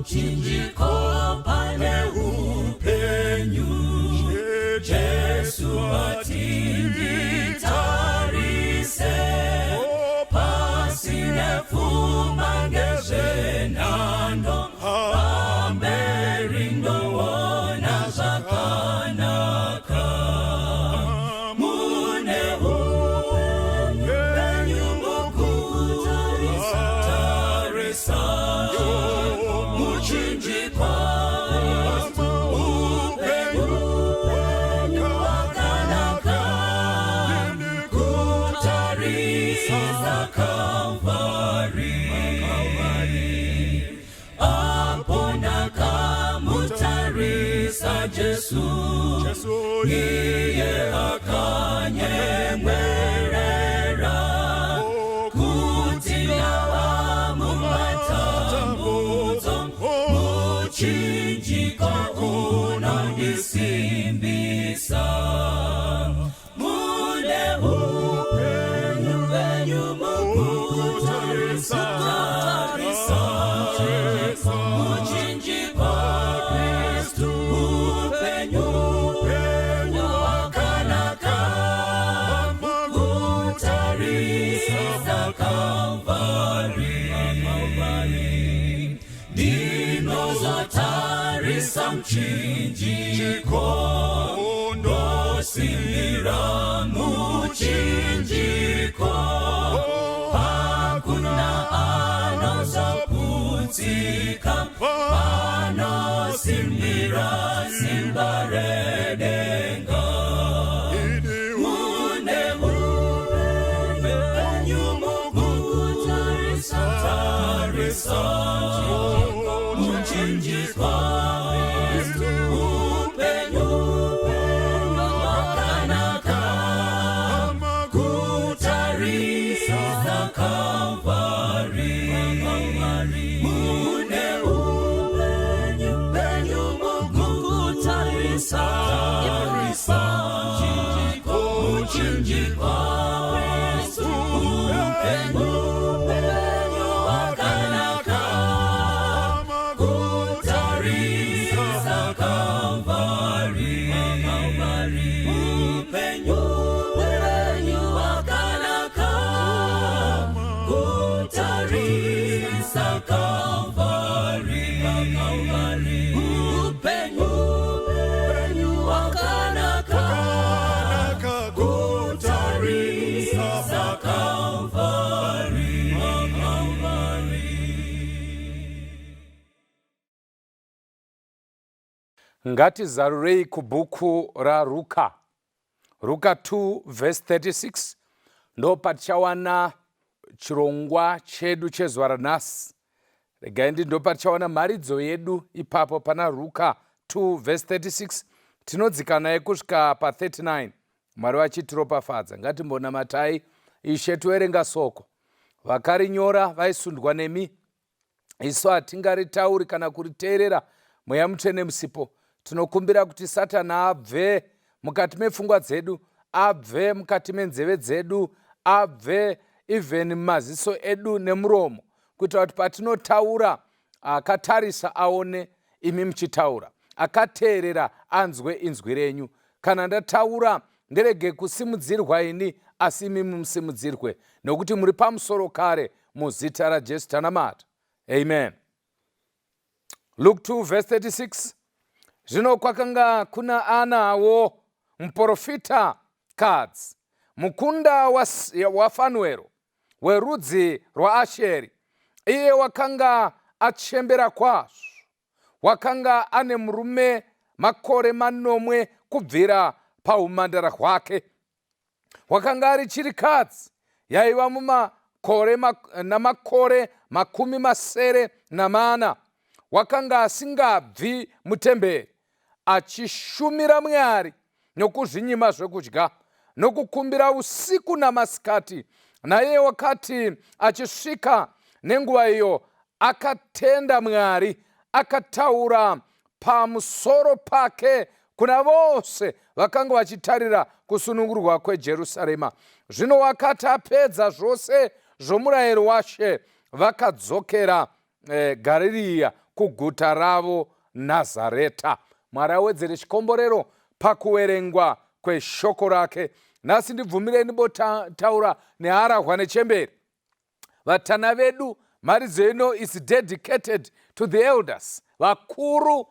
Pamuchinjiko pane upenyu, Jesu ati nditarise, pasine pfuma ngezvenhando, pamberi ndoona zvakanaka. Mune upenyu mukutarisa, tarisa muchinjikwa, upenyu wakanaka, kutarisa Kalvari. Apo ndakamutarisa Jesu, iye akanyemwerera, kuti ndava mumatambudzo, muchinjiko unondisimbisa. Mune upenyu penyu mukutarisa, tarisa muchinjikwa, upenyu wakanaka, kutarisa Kalvari. Ndinozotarisa muchinjiko, ndosimbira muchinjiko, hakuna anozoputsika panosimbira simba redenga. Mune upenyu mukutarisa, tarisa muchinjikwa, upenyu wakanaka, kutarisa Kalvari. Mune upenyu penyu mukutarisa, tarisa muchinjikwa, upenyu wakanaka, kutarisa Kalvari. Upenyu wakanaka, kutarisa Kalvari. Upenyu wakanaka, kutarisa Kalvari. Kalvari. Ngatizarurei kubhuku raRuka, Ruka 2 vhesi 36, ndo patichawana chirongwa chedu chezuva ranhasi. Regai ndi ndo patichawana mharidzo yedu ipapo pana Ruka 2 vhesi 36, tinodzika naye kusvika pa39, Mwari vachitiropafadza. Ngatimbonamatai. Ishe, toverenga soko, vakarinyora vaisundwa nemi, isu hatingaritauri kana kuriteerera Mweya Mutsvene musipo. Tinokumbira kuti Satani abve mukati mepfungwa dzedu, abve mukati menzeve dzedu, abve even mumaziso edu nemuromo, kuitira kuti patinotaura, akatarisa aone imi muchitaura, akateerera anzwe inzwi renyu. Kana ndataura, ndirege kusimudzirwa ini, asi imi mumusimudzirwe, nokuti muri pamusoro kare. Muzita raJesu tanamata, amen. Luke 2 verse 36. Zvino kwakanga kuna Anawo muprofita kadzi, mukunda waFanuero, werudzi rwaAsheri. Iye wakanga achembera kwazvo, wakanga ane murume makore manomwe kubvira paumhandara hwake. Wakanga ari chirikadzi yaiva mumakore namakore 74, wakanga asingabvi mutemberi, achishumira Mwari nokuzvinyima zvekudya nokukumbira usiku namasikati. Naiye wakati achisvika nenguva iyo, akatenda Mwari, akataura pamusoro pake kuna vose vakanga vachitarira kusunungurwa kweJerusarema. Zvino wakati apedza zvose zvomurayiro waShe, vakadzokera Gaririya. kuguta ravo Nazareta. Mwari awedzere chikomborero pakuverengwa kweshoko rake. Nhasi ndibvumirei ndimbotaura neharahwa nechembere. Vatana vedu, mharidzo ino is dedicated to the elders, vakuru,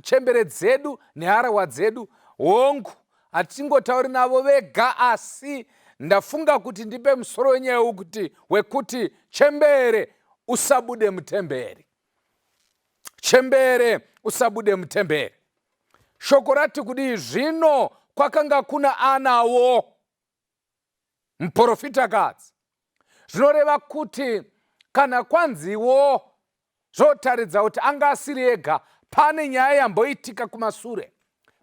chembere dzedu neharahwa dzedu. Hongu, hatingotauri navo vega, asi ndafunga kuti ndipe musoro wenyaya wekuti wekuti chembere usabude mutemberi. Chembere usabude mutemberi. Shoko rati kudii? Zvino kwakanga kuna anawo muprofitakadzi. Zvinoreva kuti kana kwanziwo, zvotaridza kuti anga asiri ega. Pane nyaya yamboitika kumasure,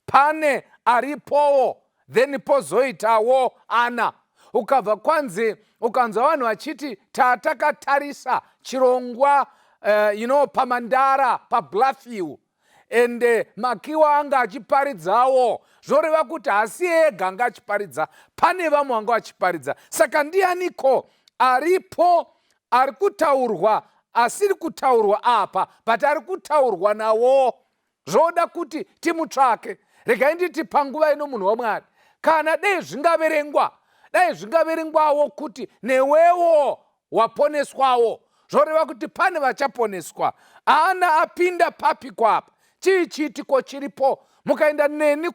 pane aripowo, then pozoitawo Ana. Ukabva kwanzi, ukanzwa vanhu vachiti tatakatarisa chirongwa pamandara paBluffhill, ende Makiwa anga achiparidzawo, zvoreva kuti hasi ega anga achiparidza, pane vamwe vanga vachiparidza. Saka ndianiko aripo ari kutaurwa, asiri kutaurwa apa, but ari kutaurwa nawo? Zvoda kuti timutsvake. Regai nditi panguva ino, munhu waMwari, kana dei zvingaverengwa, dai zvingaverengwawo kuti newewo waponeswawo, zvoreva kuti pane vachaponeswa. Ana apinda papi kwapa? Chii chiitiko chiripo? Mukaenda neni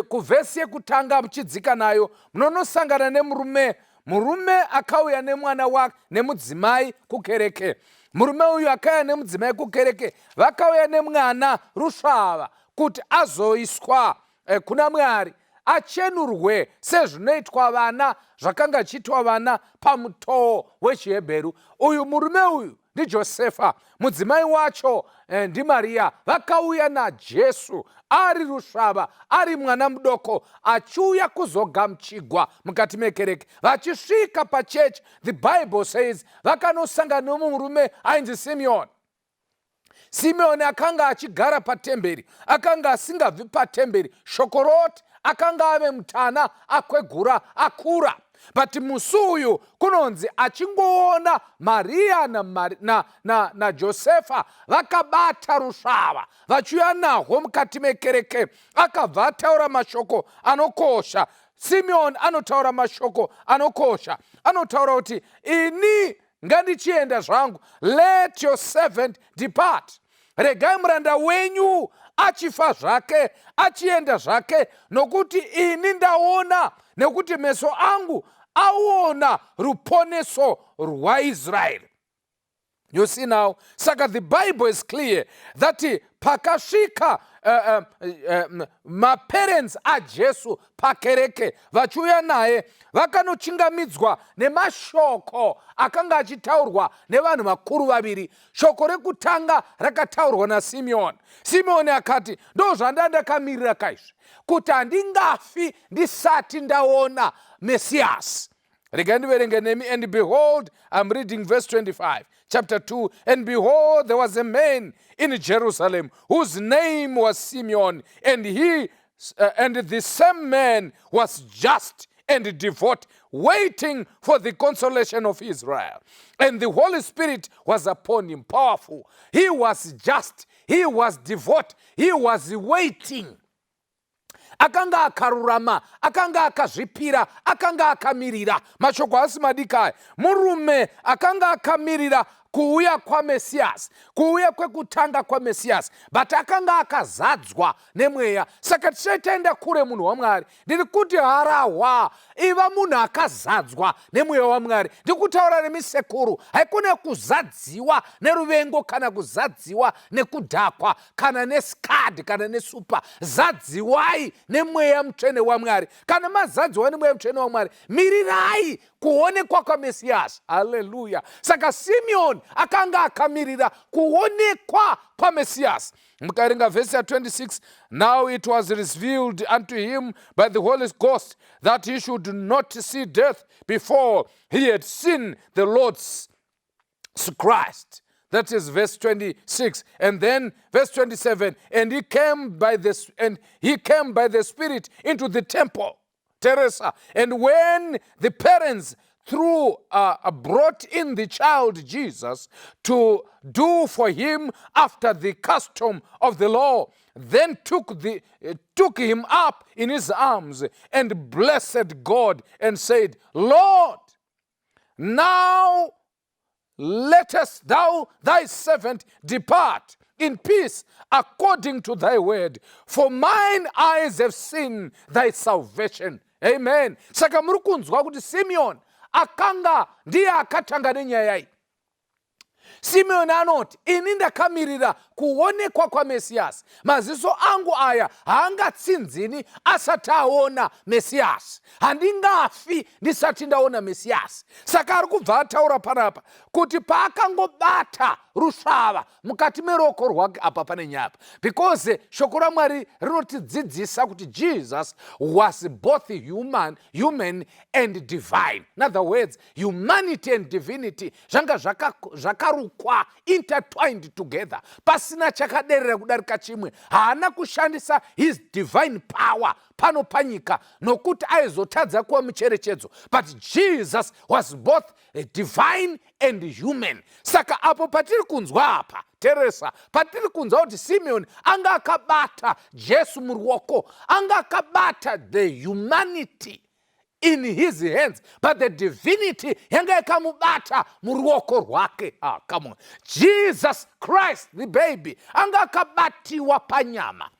kuvhesi yekutanga muchidzika nayo, munonosangana nemurume. Murume akauya nemwana wake nemudzimai kukereke. Murume uyu akauya nemudzimai kukereke, vakauya nemwana rusvava kuti azoiswa kuna Mwari, achenurwe sezvinoitwa vana, zvakanga chiitwa vana pamutoo wechiHebheru. Uyu murume uyu ndiJosefa, mudzimai wacho ndiMariya. Vakauya naJesu ari rusvava, ari mwana mudoko, achiuya kuzogamuchigwa mukati mekereke. Vachisvika pachechi, the Bible says vakanosangana nomurume ainzi Simeoni. Simeoni akanga achigara patemberi, akanga asingabvi patemberi. Shoko roti akanga ave mutana, akwegura, akura, but musi uyu kunonzi achingoona Mariya naJosefa na, na, na vakabata rusvava vachiuya nahwo mukati mekereke, akabva ataura mashoko anokosha. Simeoni anotaura mashoko anokosha. Anotaura kuti, "Ini ngandichienda zvangu. Let your servant depart. Regai muranda wenyu achifa zvake, achienda zvake, nokuti ini ndaona, nekuti meso angu aona ruponeso rwaIsraeri." You see now, saka the Bible is clear that pakasvika maparents aJesu pakereke vachiuya naye, vakanochingamidzwa nemashoko akanga achitaurwa nevanhu vakuru vaviri. Shoko rekutanga rakataurwa naSimeoni. Simeoni akati, "Ndo zvanda ndakamirira kaizvi, kuti handingafi ndisati ndaona Mesiyasi." Regai ndiverenge nemi. And behold, I'm reading verse 25, chapter 2. And behold, there was a man in Jerusalem whose name was Simeon, and the same man was just and devout, waiting for the consolation of Israel, and the Holy Spirit was upon him powerful. He was just, he was devout, he was waiting. Akanga akarurama, akanga akazvipira, akanga akamirira. Mashoko asi madikai. Murume akanga akamirira kuuya kwaMesiyasi, kuuya kwekutanga kwaMesiyasi, but akanga akazadzwa nemweya. Saka tichaitaenda kure, munhu waMwari. Ndiri kuti harahwa, iva munhu akazadzwa nemweya waMwari. Ndiri kutaura nemisekuru. Haikone kuzadziwa neruvengo, kana kuzadziwa nekudhakwa, kana nescud, kana nesupa. Zadziwai nemweya mutsvene waMwari. Kana mazadziwa nemweya mutsvene waMwari, mirirai kuonekwa kwaMesiyasi. Haleluya! Saka Simeoni akanga akamirira kuonekwa kwaMesiyasi. Mukaverenga vhesi ya26, now it was revealed unto him by the Holy Ghost that he should not see death before he had seen the Lord's Christ. That is verse 26. And then verse 27, and he came by the Spirit into the temple. Teresa. And when the parents through brought in the child Jesus to do for him after the custom of the law, then took him up in his arms and blessed God and said, Lord, now lettest thou thy servant depart in peace according to thy word, for mine eyes have seen thy salvation. Amen. Saka muri kunzwa kuti Simeon akanga ndiye akatanga nenyaya iyi. Simeoni anoti, ini ndakamirira kuonekwa kwaMesiyasi. Maziso angu aya haangatsinzini asati aona Mesiyasi. Handingafi ndisati ndaona Mesiyasi. Saka ari kubva ataura panapa kuti paakangobata rusvava mukati meruoko rwake, apa pane nyapa, because shoko raMwari rinotidzidzisa kuti Jesus was both human and divine. In other words, humanity and divinity zvanga zvakarukwa, intertwined together, pasina chakaderera kudarika chimwe. Haana kushandisa his divine power pano panyika nokuti aizotadza kuva mucherechedzo, but Jesus was both divine and human. Saka apo patiri kunzwa apa, teresa, patiri kunzwa kuti Simeoni anga akabata Jesu muruoko, anga akabata the humanity in his hands, but the divinity yanga yakamubata muruoko rwake. Ah, come on. Jesus Christ the baby anga akabatiwa panyama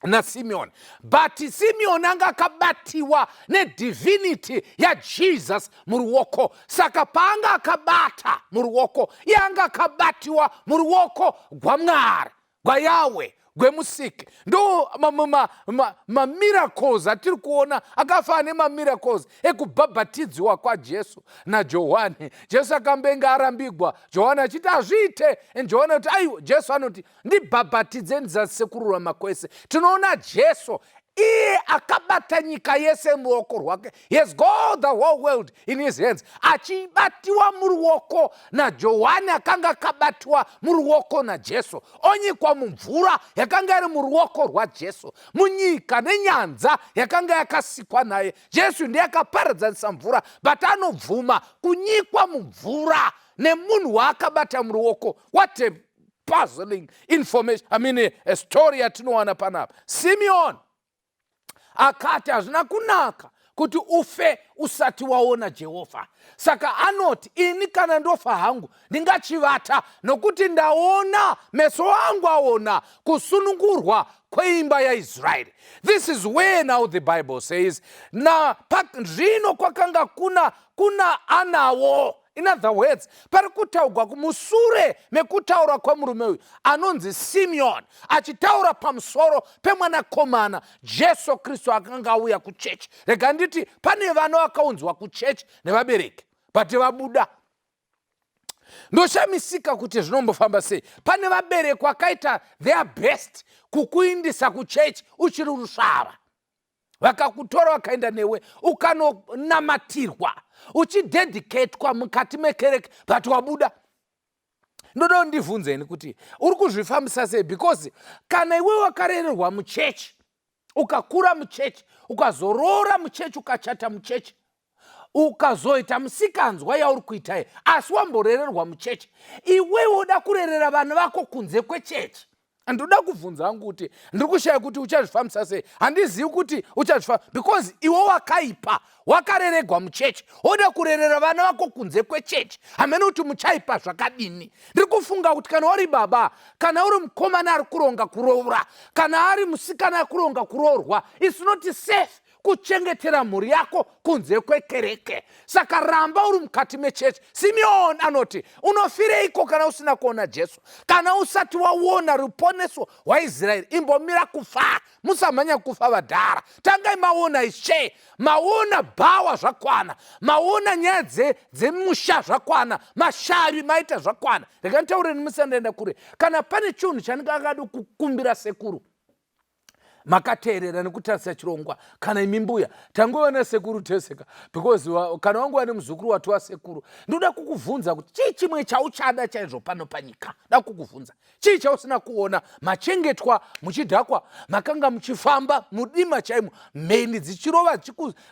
naSimeoni, but Simeoni anga akabatiwa nedivinity yaJesus muruoko. Saka paanga akabata muruoko, iye anga akabatiwa muruoko gwaMwari, gwaYahwe, gwemusiki. Ndo mamiracles atiri kuona akafanana nemamiracles ekubhabhatidziwa kwaJesu naJohani. Jesu akambenge arambigwa, Johani achiti hazviite, and Johani kuti aiwa, Jesu anoti ndibhabhatidze ndizadzise kururama kwese. Tinoona Jesu iye akabata nyika yese muruoko rwake, he has got the whole world in his hands, achibatiwa muruoko naJohani, akanga akabatiwa muruoko naJesu, onyikwa mumvura yakanga iri muruoko rwaJesu, munyika nenyanza yakanga yakasikwa naye. Jesu ndiye akaparadzanisa mvura, but anobvuma kunyikwa mumvura nemunhu waakabata muruoko. What a puzzling information, I mean, a story yatinowana panapa. Simeon akati hazvina kunaka kuti ufe usati waona Jehovha. Saka anoti, ini kana ndofa hangu ndingachivata, nokuti ndaona, meso angu aona kusunungurwa kweimba yaIsraeri. This is where now the Bible says na zvino kwakanga kuna anawo. In other words, pari kutaurwa musure mekutaura kwemurume uyu anonzi Simeon, achitaura pamusoro pemwanakomana Jesu Kristu akanga auya kuchechi. Rega nditi pane vana vakaunzwa kuchechi nevabereki, but vabuda, ndoshamisika kuti zvinombofamba sei. Pane vabereki vakaita their best kukuindisa kuchechi uchiri rusvava, vakakutora vakaenda newe, ukanonamatirwa, uchidedicatwa mukati mekereke, but wabuda, ndoda ndibvunzeni kuti uri kuzvifambisa sei? Because kana iwe wakarererwa muchechi, ukakura muchechi, ukazoroora muchechi, ukachata muchechi, ukazoita musikanzwa yauri kuitai, asi wamborererwa muchechi, iwewe uda kurerera vana vako kunze kwechechi, ndoda kubvunza hangu kuti ndiri kushaya kuti uchazvifambisa sei. Handizivi kuti uchazvifamba, because iwe wakaipa, wakareregwa muchechi, woda kurerera vana vako kunze kwechechi, hamene kuti muchaipa zvakadini. Ndiri kufunga kuti kana uri baba, kana uri mukomana ari kuronga kuroora, kana ari musikana ari kuronga kuroorwa, it's not safe kuchengetera mhuri yako kunze kwekereke. Saka ramba uri mukati mechechi. Simeoni anoti, unofireiko kana usina kuona Jesu? Kana usati waona ruponeso rwaIsraeri, imbomira kufa. Musamhanya kufa, vadhara. Tangai maona Ishe, maona bhawa zvakwana, maona nyaya dzemusha zvakwana, mashavi maita zvakwana. Rega nditaureni, musandaenda kure. Kana pane chinhu chandingangadi kukumbira sekuru. Makateerera nekutarisa chirongwa. Kana imi mbuya, tangova nasekuru teseka because kana wangu wane muzukuru wati wasekuru, ndoda kukuvhunza kuti chii chimwe chauchada chaizvo pano panyika? Da kukuvhunza chii chausina kuona? Machengetwa muchidhakwa, makanga muchifamba mudima chaimo, mheni dzichirova,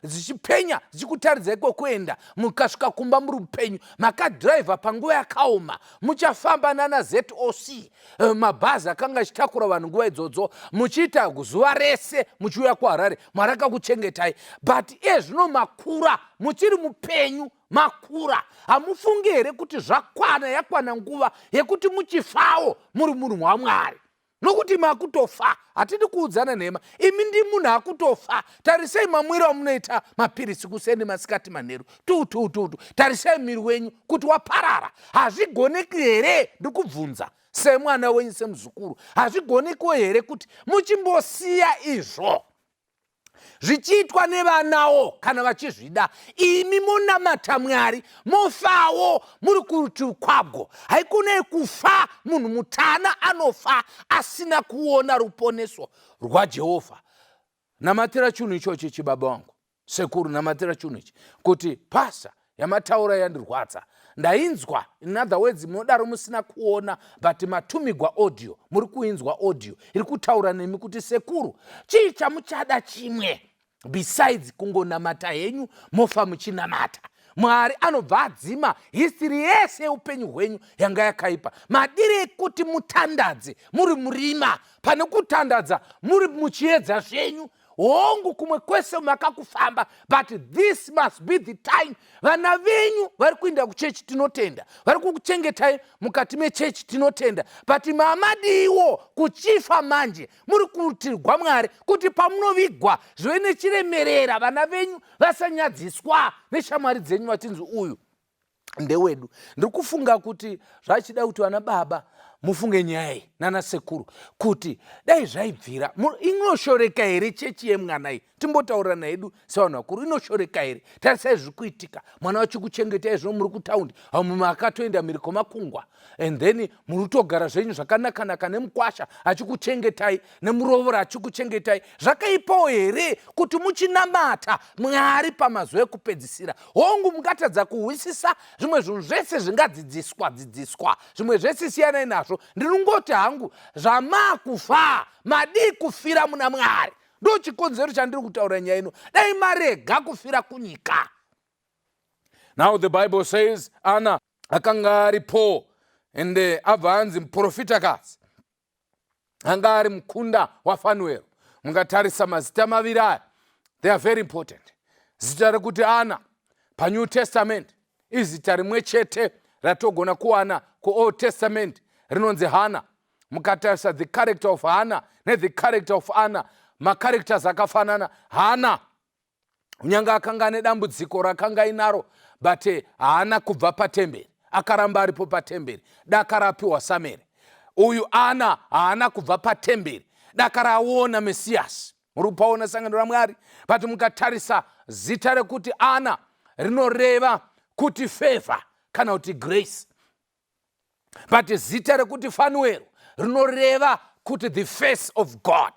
dzichipenya, dzichikutaridzai kwekuenda, mukasvika kumba muri upenyu. Makadhiraivha panguva yakaoma, muchafamba nana ZOC, mabhazi akanga achitakura vanhu nguva idzodzo, muchiita zuva rese muchiuya kuHarare. Mwari akakuchengetai, but iye zvino makura, muchiri mupenyu, makura, hamufungi here kuti zvakwana, yakwana nguva yekuti muchifawo muri munhu waMwari? Nokuti makutofa, hatidi kuudzana nhema. Imi ndi munhu akutofa. Tarisai mamwiro amunoita mapirisi kuseni, masikati, manheru, tu tu tu tu. Tarisai miri wenyu kuti waparara. Hazvigoneki here, ndikubvunza semwana wenyu, semuzukuru, hazvigonekiwo here kuti muchimbosiya izvo zvichiitwa nevanawo kana vachizvida, imi monamata Mwari, mofawo muri kurutivi kwabwo? Haikonei kufa munhu mutana anofa asina kuona ruponeso rwaJehovha. Namatira chinhu ichochi, chibaba wangu, sekuru, namatira chinhu ichi kuti pasa yamataura yandirwadza, ndainzwa. In other words, munodaro musina kuona, but matumigwa audio, muri kuinzwa audio iri kutaura nemi kuti, "Sekuru, chii chamuchada chimwe besides kungonamata henyu mofa muchinamata?" Mwari anobva adzima history yese yeupenyu hwenyu yanga yakaipa. Madiri ekuti mutandadze muri murima pane kutandadza muri muchiedza zvenyu. Hongu, kumwe kwese makakufamba, but this must be the time. Vana venyu vari kuenda kuchechi, tinotenda. Vari kukuchengetai mukati mechechi, tinotenda. But mamadiwo kuchifa manje muri kurutivi rwaMwari, kuti pamunovigwa zvive nechiremerera, vana venyu vasanyadziswa neshamwari dzenyu vachinzi uyu ndewedu. Ndiri kufunga kuti zvachida kuti vana baba mufunge nyaya iyi, nana sekuru, kuti dai zvaibvira, inoshoreka here chechi yemwana iyi? Timbotaurirana hedu sevanhu vakuru, inoshoreka here? Tarisai zviri kuitika, mwana wachikuchengetai, zvino muri kutaundi, vamwe makatoenda mhiri kwemakungwa, and then muri kutogara zvenyu zvakanakanaka nemukwasha achikuchengetai, nemurovora achikuchengetai. Zvakaipawo here kuti muchinamata Mwari pamazuva ekupedzisira? Hongu, mungatadza kuhwisisa zvimwe zvinhu zvese zvingadzidziswa dzidziswa, zvimwe zvese siyanai nazvo. Ndinongoti hangu, zvamakufa, madii kufira muna Mwari? Ndo chikonzero chandiri kutaura nyaya ino. Dai marega kufira kunyika. Now the Bible says Ana akanga aripo, ende abva anzi muprofitakadzi, anga ari mukunda waFanuel. Mungatarisa mazita maviri aya, they are very important. Zita rekuti Ana paNew Testament izita rimwe chete ratogona kuwana kuOld Testament rinonzi Hana. Mukatarisa the character of Hana nethe character of Ana, macharacters akafanana. Hana kunyange akanga ane dambudziko rakanga inaro, but haana kubva patemberi, akaramba aripo patemberi dakarapiwa Samueri. Uyu Ana haana kubva patemberi dakaraona Mesiyasi. Muri kupaona, sangano raMwari? But mukatarisa zita rekuti Ana rinoreva kuti favor kana kuti grace, but zita rekuti Fanuel rinoreva kuti the face of God.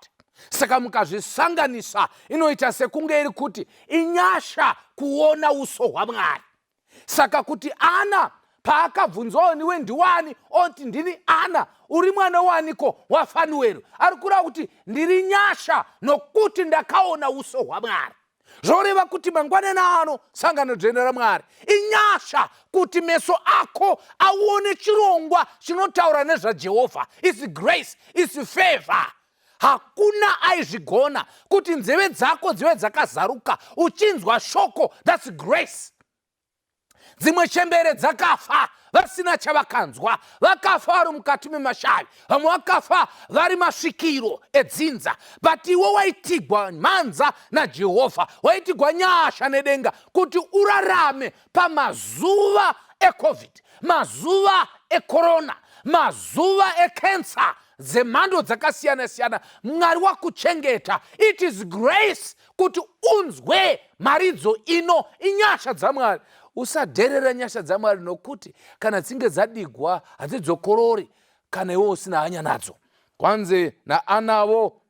Saka mukazvisanganisa inoita sekunge iri kuti inyasha kuona uso hwaMwari. Saka kuti Ana paakabvunzwawo, "Niwe ndiwani?" oti, "Ndini Ana." "Uri mwana waniko?" "WaFanuero." Ari kureva kuti ndiri nyasha nokuti ndakaona uso hwaMwari. Zvoreva kuti mangwanani ano, sangano dzvene raMwari, inyasha kuti meso ako aone chirongwa chinotaura nezvaJehovha. Is grace, is favor. Hakuna aizvigona. Kuti nzeve dzako dzive dzakazaruka uchinzwa shoko, that's grace. Dzimwe chembere dzakafa vasina chavakanzwa, vakafa vari mukati memashavi, vamwe vakafa vari masvikiro edzinza, but iwe waitigwa mhanza naJehovha, waitigwa nyasha nedenga kuti urarame pamazuva eCovid, mazuva ecorona, mazuva ecancer dzemhando dzakasiyana-siyana. Mwari wakuchengeta. It is grace kuti unzwe mharidzo ino, inyasha dzaMwari. Usadherera nyasha dzaMwari, nokuti kana dzinge dzadigwa hadzidzokorori kana iwe usina hanya nadzo. Kwanzi naanavo.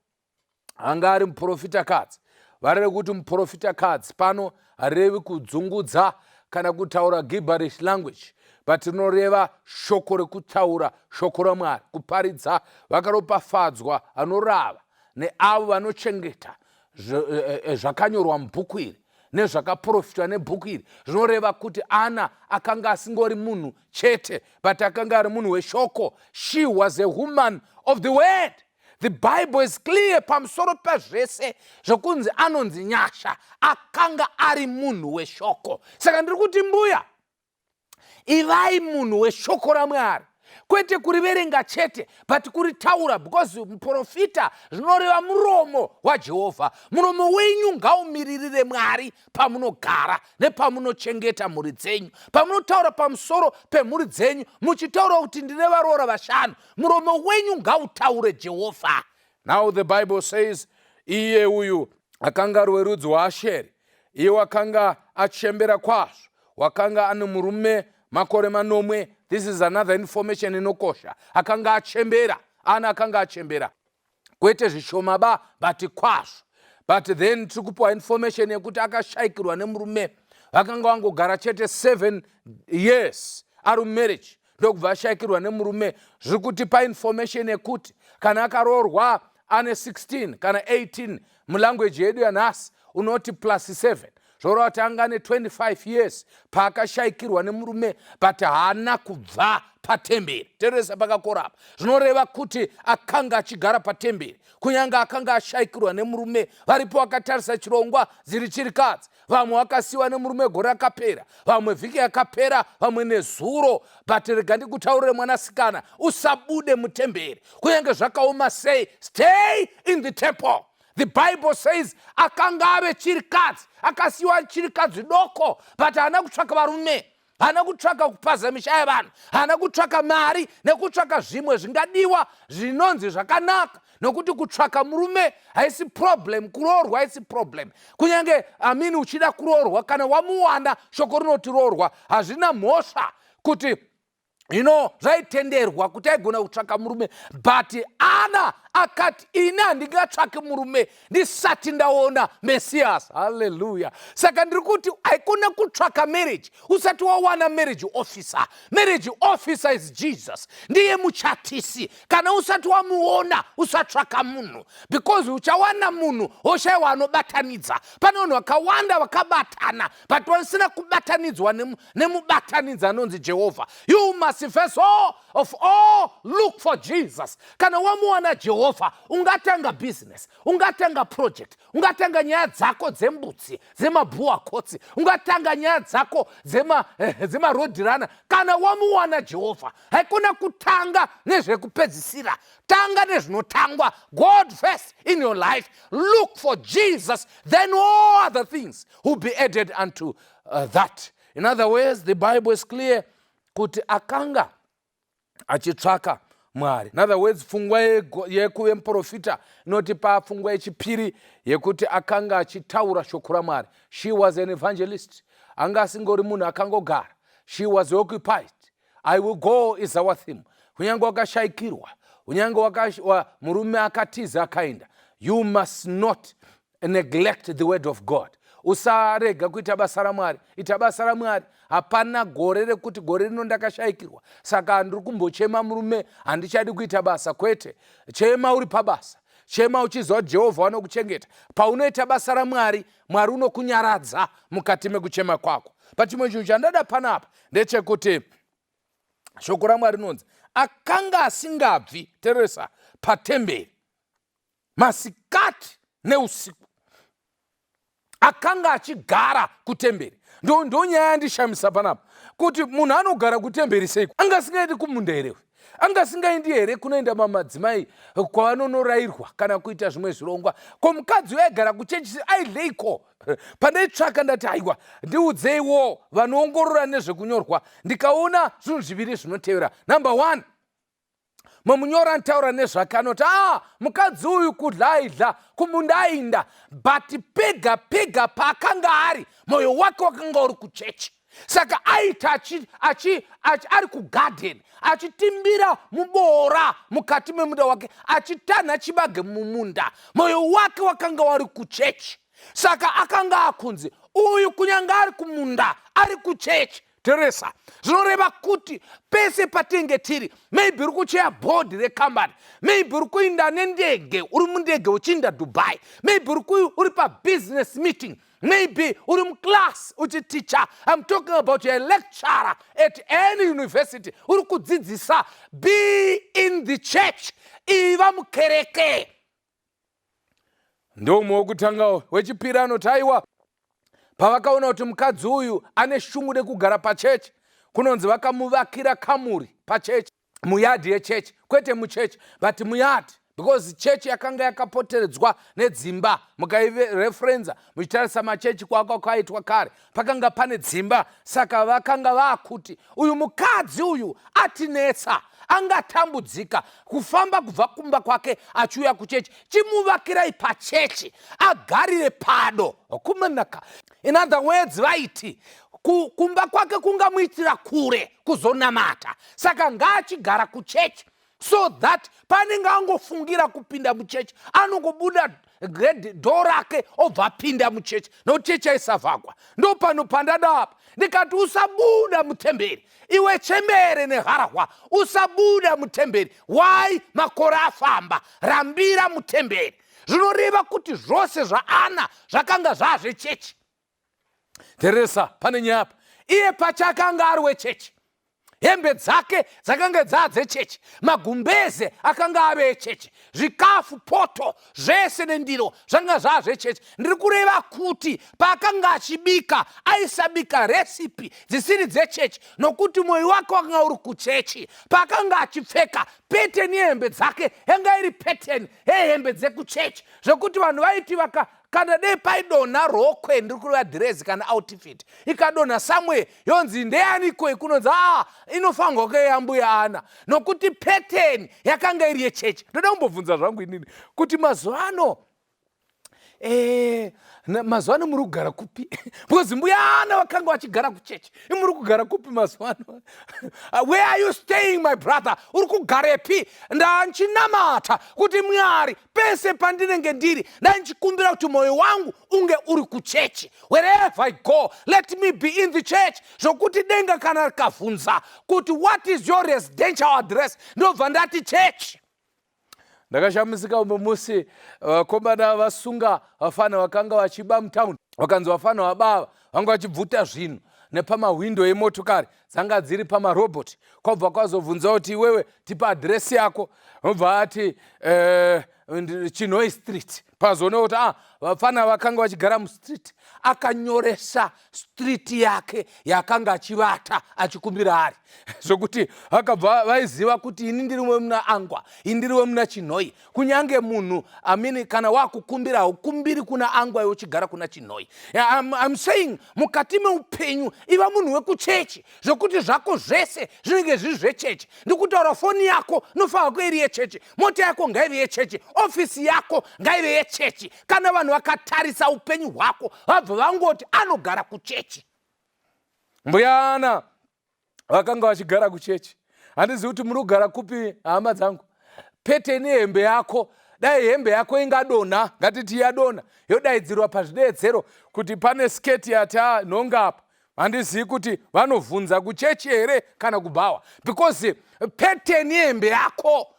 Anga ari muprofitakadzi. Vareve kuti muprofitakadzi pano harevi kudzungudza kana kutaura gibberish language, but rinoreva shoko rekutaura shoko raMwari, kuparidza. Vakaropafadzwa anorava neavo vanochengeta eh, eh, zvakanyorwa mubhuku iri nezvakaprofitwa nebhuku iri. Zvinoreva kuti Ana akanga asingori munhu chete, but akanga ari munhu weshoko. She was a woman of the word. The Bible is clear pamusoro pezvese zvokunzi anonzi Nyasha akanga ari munhu weshoko. Saka ndiri kuti mbuya, ivai munhu weshoko raMwari, kwete kuriverenga chete, but kuritaura, because muprofita zvinoreva muromo waJehovha. Muromo wenyu ngaumiririre Mwari pamunogara nepamunochengeta mhuri dzenyu, pamunotaura pamusoro pemhuri dzenyu, muchitaura kuti ndine varoora vashanu, muromo wenyu ngautaure Jehovha. Now the Bible says iye uyu akanga ari werudzi waAsheri. Iye wakanga achembera kwazvo, wakanga ane murume makore 7. This is another information inokosha. Akanga achembera, Ana akanga achembera, kwete zvishoma ba, but kwazvo. But then tiri kupiwa information yekuti akashayikirwa nemurume. Vakanga vangogara chete 7 years ari mumarriage, ndokubva ashayikirwa nemurume. Zviri kutipa information yekuti kana akaroorwa ane 16 kana 18, mulanguage yedu yanhasi unoti plus 7, zvoreva kuti anga ane 25 years paakashayikirwa nemurume, but haana kubva patemberi. Teresa pakakorapa. Zvinoreva kuti akanga achigara patemberi kunyange akanga ashayikirwa nemurume. Varipo vakatarisa chirongwa dziri chirikadzi. Vamwe vakasiyiwa nemurume gore rakapera, vamwe vhiki yakapera, vamwe nezuro. But rega ndikutaurire, mwanasikana, usabude mutemberi kunyange zvakaoma sei. Stay in the temple. The Bible says akanga ave chirikadzi, akasiyiwa chirikadzi doko, but haana kutsvaka varume, haana kutsvaka kupaza misha yevanhu, haana kutsvaka mari nekutsvaka zvimwe zvingadiwa zvinonzi zvakanaka, nokuti kutsvaka murume haisi problem, kuroorwa haisi problem. Kunyange amini uchida kuroorwa, kana wamuwana, shoko rinoti roorwa, hazvina mhosva kuti zvaitenderwa kuti aigona kutsvaka murume. But Ana akati, "Ini handingatsvaki murume ndisati ndaona Messias." Halleluya. Saka ndiri kuti haikona kutsvaka marriage usati wawana marriage officer. Marriage officer is Jesus, ndiye muchatisi. Kana usati wamuona, usatsvaka munhu, because uchawana munhu woshayiwa anobatanidza. Pane vanhu vakawanda vakabatana, but vasina kubatanidzwa nemubatanidzi anonzi Jehovha. You must first all of all look for Jesus. Kana wamuwana Jehovha, ungatanga business, ungatanga project, ungatanga nyaya dzako dzembudzi, dzemabhuwakotsi, ungatanga nyaya dzako dzemarodhirana kana wamuwana Jehovha. Haikona kutanga nezvekupedzisira, tanga nezvinotangwa. God first in your life. Look for Jesus, then all other things will be added unto that. In other words, the Bible is clear kuti akanga achitsvaka Mwari. In other words, pfungwa yekuve muprofita inotipa pfungwa yechipiri yekuti akanga achitaura shoko raMwari. She was an evangelist. Anga asingori munhu akangogara. She was occupied. "I will go" is our theme. Kunyange wakashayikirwa, kunyange murume akatiza akaenda, you must not neglect the word of God. Usarega kuita basa raMwari, ita basa raMwari. Hapana gore rekuti gore rino ndakashayikirwa, saka ndiri kumbochema murume, handichadi kuita basa. Kwete, chema uri pabasa, chema uchiziva kuti Jehovha vanokuchengeta. Paunoita basa raMwari, Mwari unokunyaradza mukati mekuchema kwako. Pachimwe chinhu chandada panapa ndechekuti shoko raMwari rinonzi akanga asingabvi, teresa, patemberi masikati neusiku. Akanga achigara kutemberi. Ndo nyaya yandishamisa panapa, kuti munhu anogara kutemberi seiko? Anga asingaendi kumunda here? Anga asingaendi here kunoenda mamadzimai kwavanonorayirwa kana kuita zvimwe zvirongwa? Ko mukadzi uyo aigara kuchechi aidleiko? Pandaitsvaka ndati, "Aiwa, ndiudzeiwo vanoongorora nezvekunyorwa." Ndikaona zvinhu zviviri zvinotevera. Number one, munyora anotaura nezvake anoti, "A ah, mukadzi uyu kudya aidya, kumunda ainda, but pega pega paakanga ari, mwoyo wake wakanga uri kuchechi." Saka aiti ari kugadheni achitimbira muboora mukati memunda wake, achitanha chibage mumunda, mwoyo wake wakanga wari kuchechi. Saka akanga akunzi uyu kunyange ari kumunda ari kuchechi. Teresa, zvinoreva kuti pese patinenge tiri, maybe uri kucheya bhodhi rekambani, maybe uri kuinda nendege, uri mundege uchiinda Dubai, maybe uri pabusiness meeting, maybe uri muclass uchiticha. I'm talking about a lecturer at any university, uri kudzidzisa. Be in the church, iva mukereke. Ndomwe wekutanga. Wechipiri anoti aiwa, pavakaona kuti mukadzi uyu ane shungu nekugara pachechi, kunonzi vakamuvakira kamuri pachechi, muyadhi yechechi, kwete muchechi but muyadhi, because chechi yakanga yakapoteredzwa nedzimba. Mukaireferenza muchitarisa machechi kwaka kwaitwa kare, pakanga pane dzimba. Saka vakanga vaakuti uyu mukadzi uyu atinetsa, angatambudzika kufamba kubva kumba kwake achiuya kuchechi, chimuvakirai pachechi agarire pado kumanaka. In other words, vaiti kumba kwake kungamuitira kure kuzonamata, saka ngaachigara kuchechi so that paanenge angofungira kupinda muchechi, anongobuda door rake obva apinda muchechi, nokuti chechi aisavhagwa. Ndo pano pandada apa, ndikati usabuda mutemberi, iwe chembere neharahwa, usabuda mutemberi. Why? Makore afamba, rambira mutemberi. Zvinoreva kuti zvose zvaana zvakanga zvazvechechi. Teresa, pane nyaya apa. Iye pachakanga ari wechechi, hembe dzake dzakanga dzaa dzechechi, magumbeze akanga ave echechi, zvikafu, poto zvese nendiro zvanga zvaa zvechechi. Ndiri kureva kuti paakanga achibika, aisabika recipe dzisiri dzechechi, nokuti mwoyo wake wakanga uri kuchechi. Paakanga achipfeka, pattern yehembe dzake yanga iri pattern yehembe dzekuchechi, zvekuti vanhu vaiti vaka kana dei paidonha rokwe, ndiri kureva dhirezi kana outfit, ikadonha somewhere, yonzi ndeyaniko? Ikunonzi a inofanirwa kunge yambuya Ana, nokuti pattern yakanga iri yechechi. Ndoda kumbobvunza zvangu inini kuti mazuva ano mazuva ano muri kugara kupi? Because mbuya Ana vakanga vachigara kuchechi. Imuri kugara kupi mazuva ano? Where are you staying, my brother? Uri kugarepi? Ndanchinamata kuti Mwari, pese pandinenge ndiri, ndanchikumbira kuti mwoyo wangu unge uri kuchechi. Wherever I go, let me be in the church, zvokuti denga kana rikavhunza kuti, "What is your residential address?" ndobva ndati chechi. Ndakashamisika umwe musi vakomana vasunga vafana vakanga vachiba mutaundi. Vakanzi vafana vabava vanga vachibvuta zvinhu nepamahwindo emotokari dzanga dziri pamarobhoti. Kwabva kwazobvunza kuti, "Iwewe, tipa adhiresi yako." Obva ati Chinhoi Street. Pazoona kuti ah, vafana vakanga vachigara mustreet. Akanyoresa street yake yakanga achivata achikumbira ari, zvokuti vakabva vaiziva kuti ini ndiri wemuna Angwa, ini ndiri wemuna Chinhoi. Kunyange munhu amini kana wakukumbira, haukumbiri kuna Angwa iwe uchigara kuna Chinhoi. I'm saying, mukati meupenyu iva munhu wekuchechi, zvokuti zvako zvese zvinenge zviri zvechechi. Ndikutaura foni yako inofanira kuve iri yechechi, mota yako ngaive yechechi, ofisi yako ngaive yechechi. Kana vanhu vakatarisa upenyu hwako, vabva vangoti anogara kuchechi. Mbuyana vakanga vachigara kuchechi. Handizivi kuti muri kugara kupi, hama dzangu. Pattern hembe yako, dai hembe yako ingadonha, ngatiti yadonha, yodaidzirwa pazvideedzero kuti pane sketi yati nhonga apa, handizivi kuti vanovhunza kuchechi here kana kubhawa, because pattern yehembe yako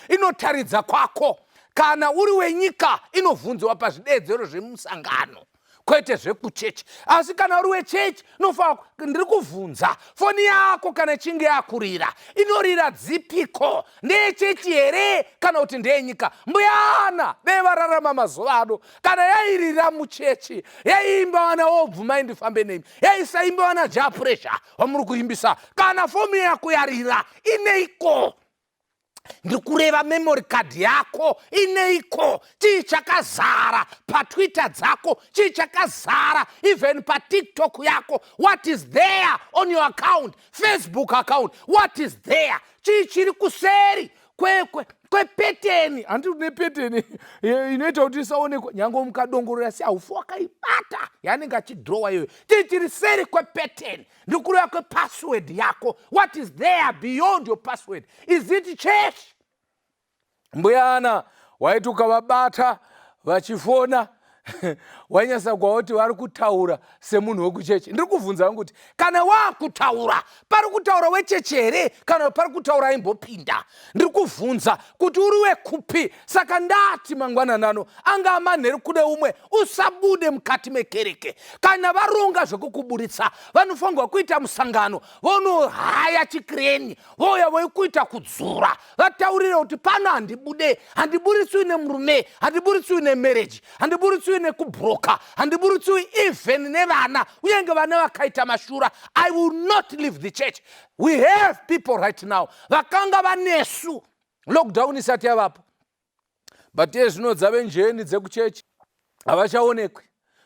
inotaridza kwako. Kana uri wenyika, inovhunziwa pazvideedzero zvemusangano, kwete zvekuchechi. Asi kana uri wechechi, nofa ndiri kuvhunza, foni yako kana ichinge yakurira, inorira dzipiko? Ndeyechechi here kana kuti ndeyenyika? Mbuyana dei vararama mazuva ano, kana yairira muchechi, yaiimba vana wobvumai ndifambe nemi, yaisaimba vana Jah Prayzah vamuri kuimbisa. Kana fomu yako yarira, ineiko? Ndiri kureva memory card yako ineiko? Chii chakazara paTwitter dzako? Chii chakazara even paTikTok yako? What is there on your account, Facebook account? What is there? Chii chiri kuseri? Kwepeteni, handiti kune peteni inoita kuti isaonekwa nyange mukadongorora, si haufi wakaibata yaanenge achidhirowa iyoyo. Chii chiri seri kwepeteni? Ndikureva kwepassword yako. What is there beyond your password? Is it church? Mbuyana waiti ukavabata vachifona, wainyasa kwakuti vari kutaura semunhu wekuchechi. Ndiri kuvhunza vangu kuti kana waakutaura, pari kutaura wechechi here kana pari kutaura aimbopinda? Ndiri kuvhunza kuti uri wekupi? Saka ndati mangwananano anga manheru kune umwe, usabude mukati mekereke. Kana varonga zvekukuburitsa, vanofanirwa kuita musangano, vonohaya chikireni, vouya voikuita kudzura, vataurire kuti pano handibude, handiburitswi nemurume, handiburitswi nemarriage, handiburitswi nekubhuroka, handiburitswi even nevana, kunyange vana vakaita mashura, I will not leave the church. We have people right now vakanga vanesu lockdown isati yavapo, but iye zvino dzave njeni dzekuchechi, havachaonekwi.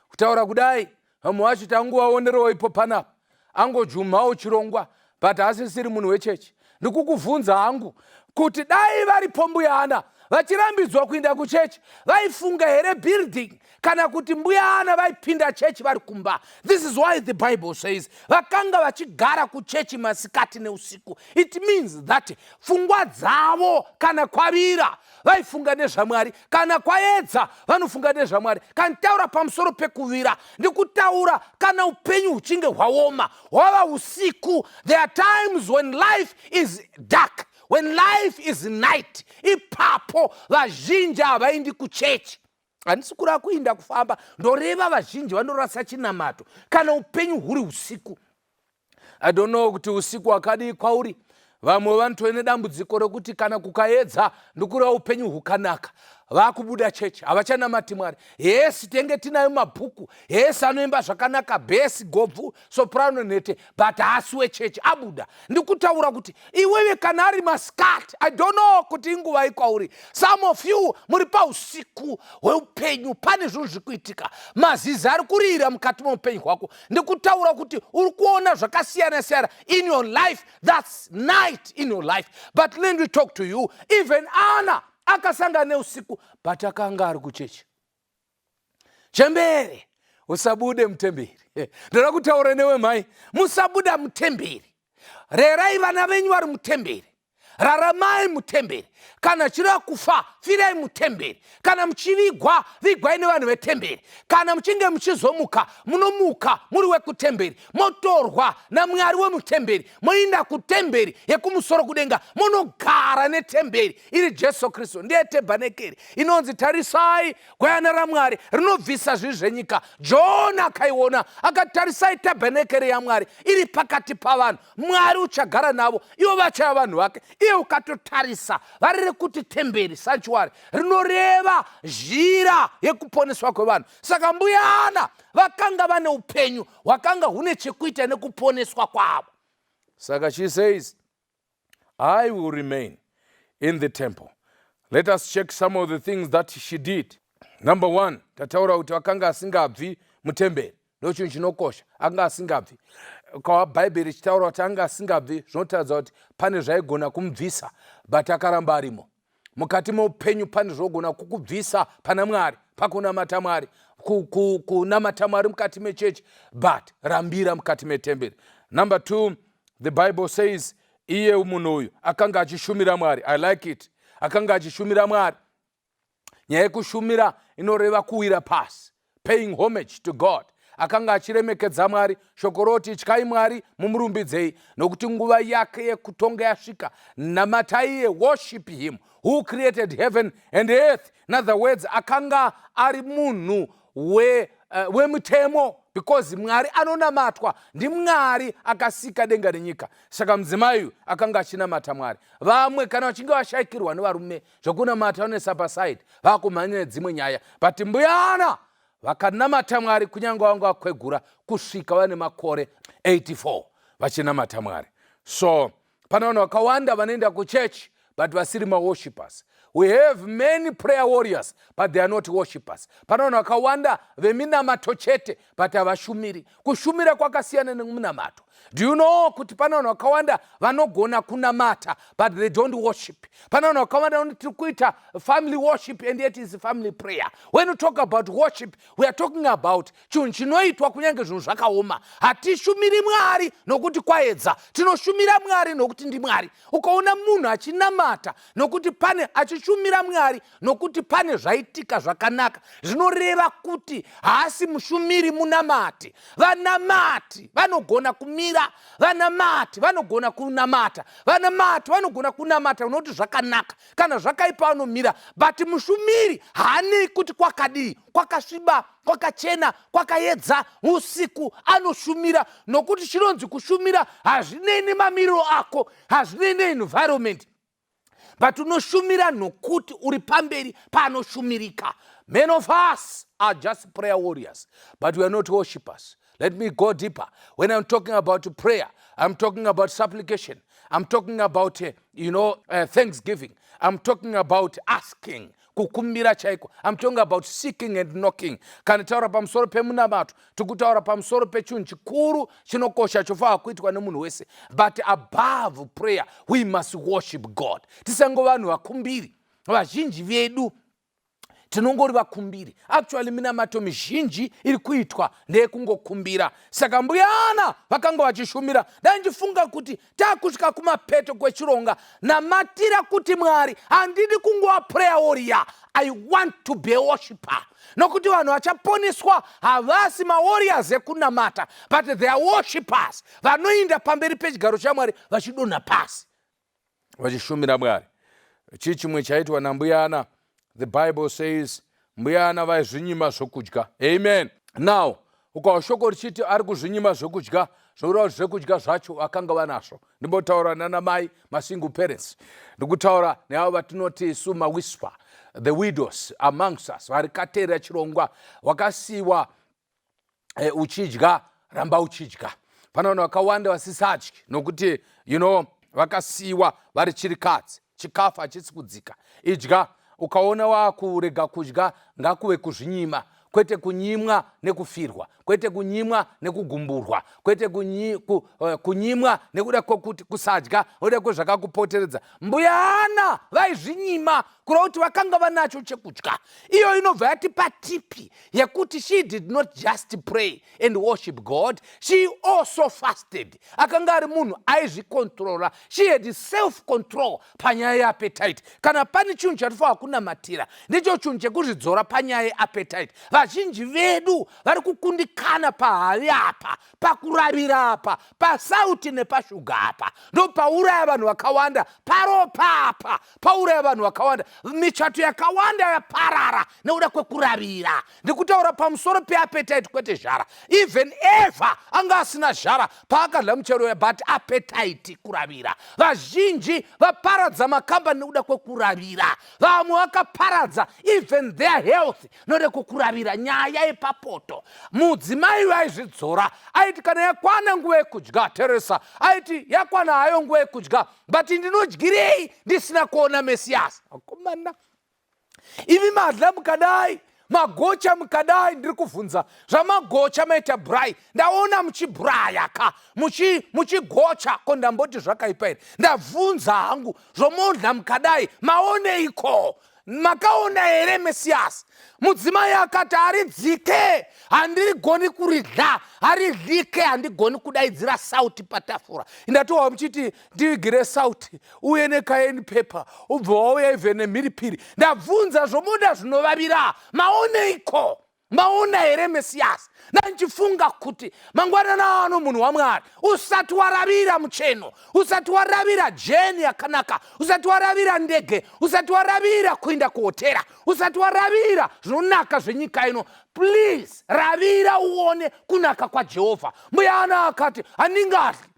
Kutaura kudai, vamwe vacho tanguvaonerewo ipo panapa, angojumawo chirongwa, but asisiri munhu wechechi. Ndikukuvhunza hangu kuti dai varipo mbuyana vachirambidzwa kuenda kuchechi, vaifunga here building, kana kuti mbuyana vaipinda chechi vari kumba? This is why the Bible says vakanga vachigara kuchechi masikati neusiku. It means that pfungwa dzavo, kana kwavira vaifunga nezvaMwari, kana kwaedza vanofunga nezvaMwari. Kana taura pamusoro pekuvira, ndikutaura kana upenyu huchinge hwaoma, hwava usiku. There are times when life is dark, when life is night. Ipapo vazhinji havaendi kuchechi. Handisi kureva kuinda kufamba, ndoreva vazhinji vanorasa chinamato kana upenyu huri usiku. I don't know kuti usiku hwakadii kwauri. Vamwe vanotove nedambudziko rekuti kana kukaedza, ndikureva upenyu hukanaka, vakubuda chechi, havachanamati Mwari. Hesi tenge tinayo mabhuku, hesi anoimba zvakanaka, bass gobvu, soprano nhete, but haasi wechechi, abuda. Ndikutaura kuti iwewe kana ari masikati, I don't know kuti inguvai kwauri. Some of you muri pausiku hweupenyu, pane zvinhu zviri kuitika, mazizi ari kurira mukati meupenyu hwako. Ndikutaura kuti uri kuona zvakasiyana siyana in your life. That's night in your life. But let me talk to you, even Ana akasangana neusiku, but akanga ari kuchechi. Chembere, usabude mutemberi. Ndoda kutaura newe mhai, musabuda mutemberi. Rerai vana venyu vari mutemberi, raramai mutemberi. Kana chireva kufa, firai mutemberi. Kana muchivigwa, vigwai nevanhu vetemberi. Kana muchinge muchizomuka, munomuka muri wekutemberi, motorwa naMwari wemutemberi, moinda kutemberi yekumusoro kudenga, munogara netemberi iri Jesu Kristu. Ndiye tebhanekeri inonzi, "Tarisai gwayana raMwari rinobvisa zvivi zvenyika." John akaiona akati, "Tarisai tabhenekeri yaMwari iri pakati pavanhu. Mwari uchagara navo, ivo vachava vanhu vake." Iye ukatotarisa vari rekuti temberi, sanctuary, rinoreva zhira yekuponeswa kwevanhu. Saka mbuyana vakanga vane upenyu hwakanga hune chekuita nekuponeswa kwavo. Saka she says, "I will remain in the temple." Let us check some of the things that she did. Number one, tataura kuti vakanga asingabvi mutemberi. Ndo chinhu chinokosha, anga asingabvi. Kwa Bhaibheri richitaura kuti anga asingabvi, zvinotaridza kuti pane zvaigona kumubvisa, but akaramba arimo. Mukati meupenyu pane zvinogona kukubvisa pana Mwari, pakunamata Mwari, kunamata Mwari mukati mechechi, but rambira mukati metemberi. Number two, the Bible says iye munhu uyu akanga achishumira Mwari. I like it. Akanga achishumira Mwari. Nyaya yekushumira inoreva kuwira pasi, paying homage to God. Akanga achiremekedza Mwari. Shoko roti, "Ityai Mwari, mumurumbidzei, nokuti nguva yake yekutonga yasvika. Namatai iye." Worship him who created heaven and earth. In other words, akanga ari munhu wemutemo, because Mwari anonamatwa ndiMwari akasika denga nenyika. Saka mudzimai uyu akanga achinamata Mwari. Vamwe kana vachinge vashayikirwa nevarume, zvokunamata vanoisa paside, vakumhanya nedzimwe nyaya, but mbuyana vakanamata Mwari kunyange vanga vakwegura, kusvika vane makore 84 vachinamata Mwari. So pane vanhu vakawanda vanoenda kuchechi but vasiri maworshippers. We have many prayer warriors, but they are not worshippers. Pane vanhu vakawanda veminamato chete, but havashumiri. Kushumira kwakasiyana nemunamato. Do you know kuti pane vanhu vakawanda vanogona kunamata but they don't worship? Pane vanhu vakawanda vanoti tiri kuita family worship and yet is family prayer. When you talk about worship, we are talking about chinhu chinoitwa kunyange zvinhu zvakaoma. Hatishumiri Mwari nokuti kwaedza, tinoshumira Mwari nokuti ndiMwari. Ukaona munhu achinamata nokuti pane achishumira Mwari nokuti pane zvaitika zvakanaka, zvinoreva kuti haasi mushumiri, munamati. Vanamati vanogona kumira, vanamati vanogona kunamata, vanamati vanogona kunamata nokuti zvakanaka. Kana zvakaipa vanomira, but mushumiri haanei kuti kwakadii, kwakasviba, kwakachena, kwakaedza, usiku, anoshumira nokuti chinonzi kushumira hazvinei nemamiriro ako, hazvinei neenvironment, but unoshumira nokuti uri pamberi panoshumirika. Many of us are just prayer warriors, but we are not worshippers. Let me go deeper. When I'm talking about prayer, I'm talking about supplication, I'm talking about thanksgiving, I'm talking about asking, kukumbira chaiko, I'm talking about seeking and knocking. Kana taura pamusoro pemunamato, tikutaura pamusoro pechinhu chikuru chinokosha chofanira kuitwa nemunhu wese. But above prayer, we must worship God. Tisango vanhu vakumbiri. Vazhinji vedu tinongori vakumbiri. Actually, minamato mizhinji iri kuitwa ndeyekungokumbira. Saka mbuyana vakanga vachishumira. Dai ndichifunga kuti takusvika kumapeto kwechironga, namatira kuti Mwari, handidi kungova prayer warrior, I want to be a worshipper, nokuti vanhu vachaponeswa havasi mawarriors ekunamata, but they are worshippers vanoinda pamberi pechigaro chaMwari vachidonha pasi vachishumira Mwari. Chii chimwe chaitwa nambuyana? The Bible says mbuyana vaizvinyima zvokudya. Amen. Now, ukawa shoko richiti ari kuzvinyima zvekudya, zvoreva kuti zvekudya zvacho vakanga vanazvo. Ndimbotaura nana mai, masingle parents, ndikutaura neavo vatinoti isu mawhisper, the widows amongst us vari kateerera chirongwa. Wakasiyiwa uchidya, ramba uchidya. Pane vanhu vakawanda vasisadyi nokuti vakasiyiwa vari chirikadzi, chikafu hachisi kudzika. Idya. Ukaona wakurega kudya, ngakuve kuzvinyima, kwete kunyimwa nekufirwa, kwete kunyimwa nekugumburwa, kwete kunyimwa nekuda kwekuti kusadya nekuda kwezvakakupoteredza. Mbuyana vaizvinyima, kureva kuti vakanga vanacho chekudya. Iyo inobva yatipa tip yekuti she did not just pray and worship God, she also fasted. Akanga ari munhu aizvikontrora. She had self control panyaya yeappetite. Kana pane chinhu chatifanira kunamatira, ndicho chinhu chekuzvidzora panyaya yeappetite. Vazhinji vedu vari kukundikana pahavi apa, pakuravira apa, pasauti nepashuga apa. Ndo pauraya vanhu vakawanda, paropa apa pauraya vanhu vakawanda. Michato yakawanda yaparara nekuda kwekuravira. Ndikutaura pamusoro peappetite, kwete zhara. Even Eva anga asina zhara paakadya muchero uya, but appetite, kuravira. Vazhinji vaparadza makambani nekuda kwekuravira. Vamwe vakaparadza even their health nokuda kwekuravira. Nyaya yepapoto, mudzimai vaizvidzora. Aiti kana yakwana nguva yekudya, Teresa aiti yakwana hayo nguva yekudya, but ndinodyirei ndisina kuona Mesiyasi? Akomana, imi madla mukadai, magocha mukadai, ndiri kuvhunza zvamagocha maita braai. Ndaona muchibraya ka, muchigocha. Ko ndamboti zvakaipa here? Ndabvunza hangu, zvomodla mukadai, maoneiko? Makaona here Mesiyasi? Mudzimai akati haridzike, handirigoni kuridla, haridlike, handigoni kudaidzira sauti patafura. Ndatiwa muchiti ndigire sauti, uye necayenne pepper, ubve wauya even nemhiripiri. Ndabvunza, zvomuda zvinovavira, maoneiko? Maona here Mesiyasi? Ndandichifunga kuti mangwanana ano, munhu waMwari, usati waravira mucheno, usati waravira jeni yakanaka, usati waravira ndege, usati waravira kuenda kuhotera, usati waravira zvinonaka zvenyika ino, please ravira uone kunaka kwaJehovha. Muyana akati handingadli,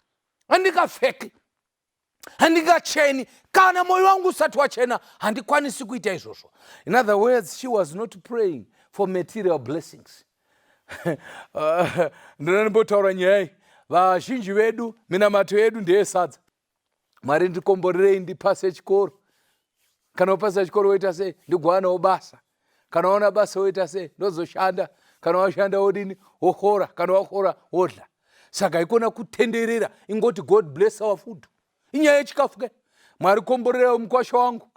handingapfeki, handingacheni kana mwoyo wangu usati wachena. Handikwanisi kuita izvozvo. In other words, she was not praying for material blessings. Ndinonimbotaura nyaya iyi. Vazhinji vedu minamato yedu ndeyesadza. Mwari, ndikomborerei ndipase chikoro. Kana wapasa chikoro woita sei? Ndigowanawo basa. Kana waona basa woita sei? Ndozoshanda. Kana washanda wodini? Wohora. Kana wahora wodla. Saka ikona kutenderera ingoti God bless our food. Inyaya yechikafu ke. Mwari komborera mukwasha wangu.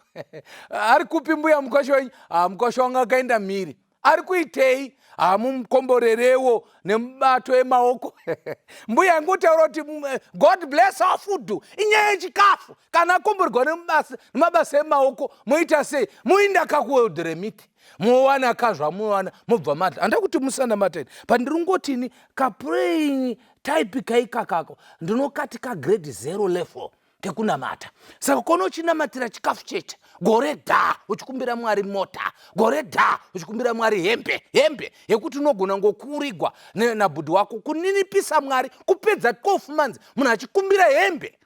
Ari kupi mbuya mukwasha wenyu? Ah, mukwasha wangu akaenda mhiri. Ari kuitei? Ah, mumukomborerewo nemubato emaoko. Mbuya ingotaura kuti God bless our food. Inyaya yechikafu. Kana akomborerwa nemabasa emaoko moita sei? Moinda ka kuWorld Remit. Mowana ka zvamunowana mobva madla. Handa kuti musanamata ini. But ndiri kungotini ka praying type kaikakako ndinokati ka grade 0 level kekunamata. Saka kona uchinamatira chikafu chete gore dha uchikumbira Mwari mota, gore dha uchikumbira Mwari hembe, hembe yekuti unogona ngokurigwa nabhudhi wako, kuninipisa Mwari kupedza 12 months munhu achikumbira hembe.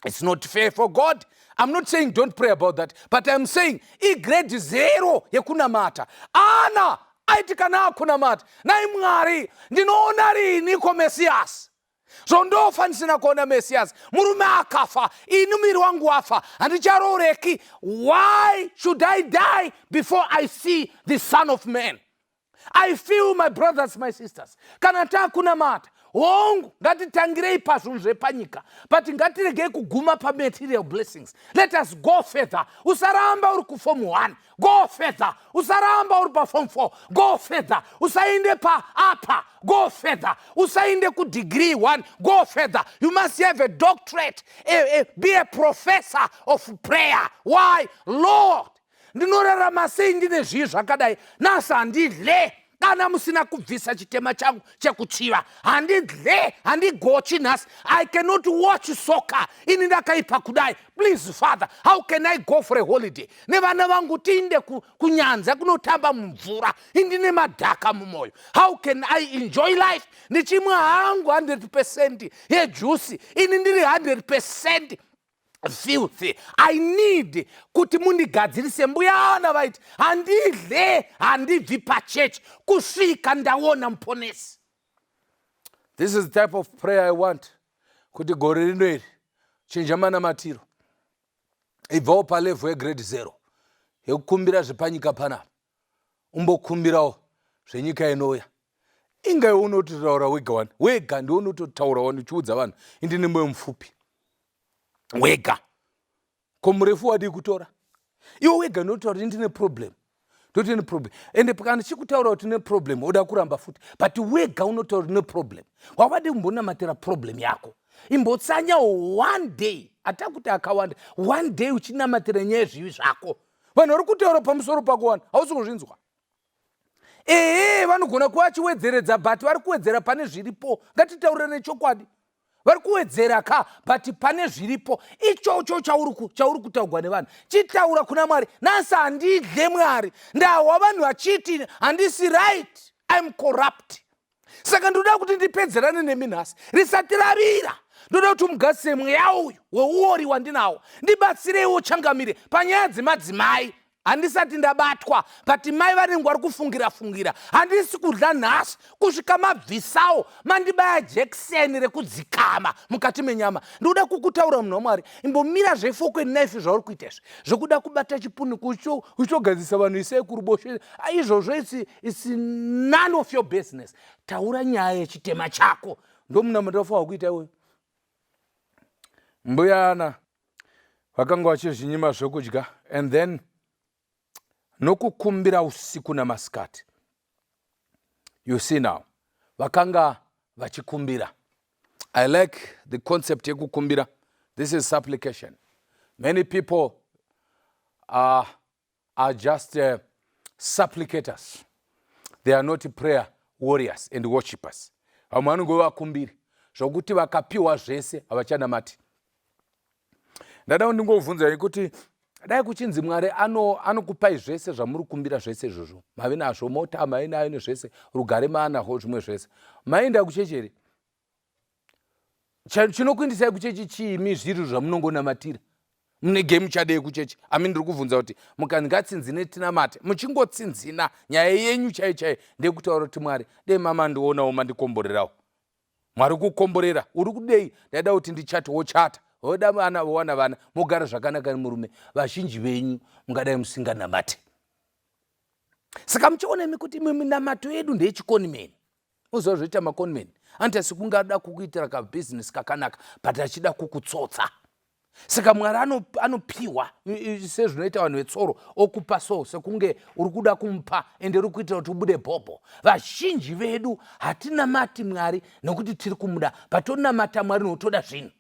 It's not fair for God. I'm not saying don't pray about that, but I'm saying igrade 0 yekunamata. Ana aiti kana akunamata, nai Mwari ndinoona riiniko Mesiasi? Zvondofa ndisina kuona Mesiasi. Murume akafa, ini muviri wangu wafa, handicharooreki. Why should I die before I see the Son of Man? I feel, my brothers, my sisters, kana takunamata, hongu, ngatitangirei pazvinhu zvepanyika, but ngatiregei kuguma pamaterial blessings. Let us go further. Usaramba uri kuform 1, go further. Usaramba uri paform 4, go further. Usaende paapa, go further. Usaende kudegree 1, go further. You must have a doctorate, be a professor of prayer. Why? Lord, ndinorarama sei ndine zvii zvakadai? Nhasi handidle kana musina kubvisa chitema changu chekuchiva. Handidle, handigochi nhasi. I cannot watch soccer. Ini ndakaipa kudai. Please, Father, how can I go for a holiday nevana vangu, tiinde kunyanza kunotamba mumvura, indine madhaka mumwoyo? How can I enjoy life ndichimwa hangu 100% yejusi, ini ndiri 100% filthy? I need kuti mundigadzirise. Mbuyana vaiti handidle, handibvi pachechi kusvika ndaona Muponesi. This is the type of prayer I want kuti gore rino iri chinja manamatiro, ibvawo palevel yegrade 0 yekukumbira zvepanyika panapa, umbokumbirawo zvenyika inouya. Inga iwe unototaura wega wani, wega ndiwe unototaura wani uchiudza vanhu indine moyo mupfupi wega. Ko murefu wadii kutora? Iwe wega unotaura kuti ndine problem, ndoti ne problem, ende kana chikutaura kuti ne problem oda kuramba futi, but wega unotaura kuti ne problem. Wavadi kumbonamatira problem yako? Imbotsanya one day, hatakuti akawanda, one day uchinamatira nyaya yezvivi zvako. Vanhu vari kutaura pamusoro pako wani, hausi kuzvinzwa? Ehe, vanogona kuva achiwedzeredza, but vari kuwedzera pane zviripo. Ngatitaurirane chokwadi, vari kuwedzera ka, but pane zviripo. Ichocho chauri kutaurwa nevanhu, chitaura kuna Mwari. Nhasi handidle, Mwari, ndahwa vanhu vachiti handisi right, I'm corrupt, saka ndoda kuti ndipedzerane nemi nhasi risati ravira. Ndoda kuti mugadzise mweya uyu weuori wandinawo. Ndibatsireiwo changamire panyaya dzemadzimai. Handisati ndabatwa, but mai vanenge vari kufungira fungira. Handisi kudya nhasi kusvika mabvisawo mandibaya jekiseni rekudzikama mukati menyama. Ndoda kukutaura, munhu waMwari, imbomira zvefork and knife zvauri kuita izvi, zvokuda kubata chipunu uchitogadzisa vanhu, isai kuruboshwe. Izvozvo it's none of your business. Taura nyaya yechitema chako. Ndomunamato wafanwa kuita iwoyo. Mbuyana vakanga vachizvinyima zvokudya and then nokukumbira usiku namasikati. You see now, vakanga vachikumbira. I like the concept yekukumbira. This is supplication. Many people are just supplicators. They are not prayer warriors and worshippers. Vamwe vanongove vakumbiri zvokuti vakapiwa zvese havachanamati. Ndada ndingobvunzai kuti dai kuchinzi Mwari anokupai zvese zvamuri kumbira, zvese izvozvo mave nazvo, mota mave nayo nezvese, rugare maanahwo, zvimwe zvese, maenda kuchechi here? Chinokuindisai kuchechi chiimi? Zviri zvamunongonamatira munege muchadei kuchechi? Ami ndiri kubvunza kuti mukanzi ngatsinzine tinamate, muchingotsinzina, nyaya yenyu chaiyo chaiyo ndeyekutaura kuti Mwari dei mamandionawo, mandikomborerawo. Mwari kukomborera, uri kudei? Ndaida kuti ndichati wochata, voda vana, vowana vana, mogara zvakanaka nemurume. Vazhinji venyu mungadai musinganamate. Saka muchiona imi kuti imwe minamato yedu ndeyechikonimeni. Unoziva zvoita maconman, anoita sekunge ada kukuitira kabhizinesi kakanaka, but achida kukutsotsa. Saka Mwari anopiwa sezvinoita vanhu vetsoro, okupa so sekunge uri kuda kumupa, ende uri kuitira kuti ubude bhobho. Vazhinji vedu hatinamati Mwari nekuti tiri kumuda, patonamata Mwari nokutoda zvinhu.